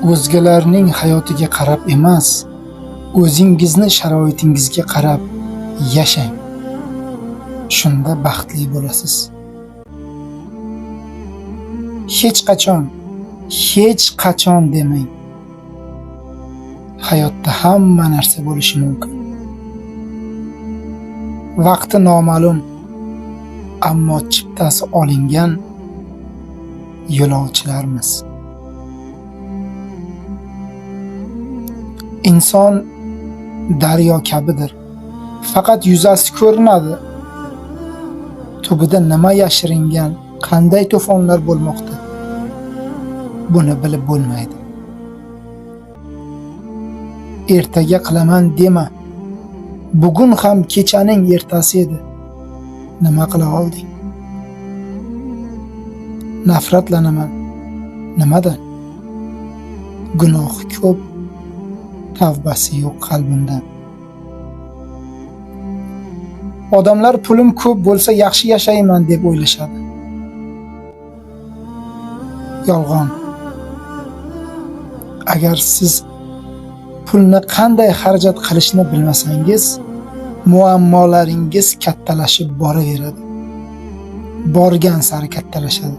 O'zgalarning hayotiga qarab emas, o'zingizni sharoitingizga qarab yashang. Shunda baxtli bo'lasiz. Hech qachon, hech qachon demang. Hayotda hamma narsa bo'lishi mumkin. Vaqti noma'lum, ammo chiptasi olingan yo'lovchilarmiz. Inson daryo kabidir. Faqat yuzasi ko'rinadi. Tubida nima yashiringan, qanday to'fonlar bo'lmoqda, buni bilib bo'lmaydi. Ertaga qilaman dema. Bugun ham kechaning ertasi edi. Nima qila olding? Nafratlanaman. Nimadan? Gunohi ko'p, tavbasi yo'q qalbimdan. Odamlar pulim ko'p bo'lsa yaxshi yashayman deb o'ylashadi. Yolg'on. Agar siz pulni qanday xarajat qilishni bilmasangiz, muammolaringiz kattalashib boraveradi. Borgan sari kattalashadi.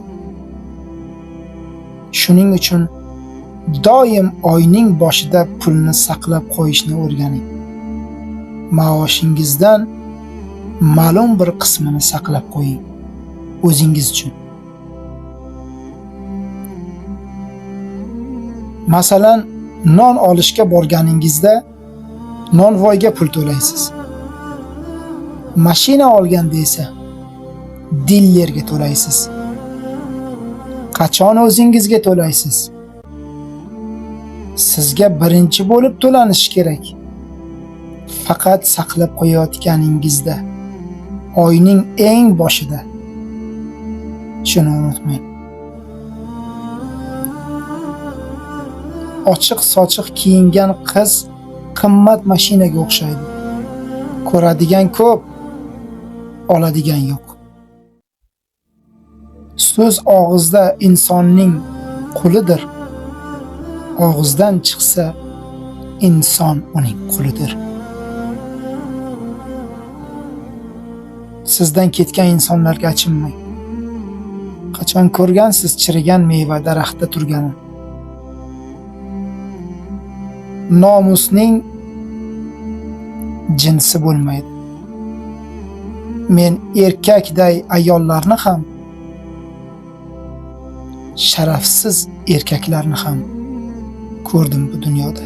Shuning uchun doim oyning boshida pulni saqlab qo'yishni o'rganing. Maoshingizdan ma'lum bir qismini saqlab qo'ying o'zingiz uchun. Masalan, non olishga borganingizda nonvoyga pul to'laysiz. Mashina olganda esa dillerga to'laysiz. Qachon o'zingizga to'laysiz? Sizga birinchi bo'lib to'lanishi kerak. Faqat saqlab qo'yayotganingizda, oyning eng boshida. Shuni unutmang. Ochiq-sochiq kiyingan qiz qimmat mashinaga o'xshaydi. Ko'radigan ko'p, oladigan yo'q. So'z og'izda insonning qulidir. Og'izdan chiqsa inson uning qulidir. Sizdan ketgan insonlarga achinmang. Qachon ko'rgansiz chirigan meva daraxtda turganini? Nomusning jinsi bo'lmaydi. Men erkakday ayollarni ham, sharafsiz erkaklarni ham ko'rdim bu dunyoda.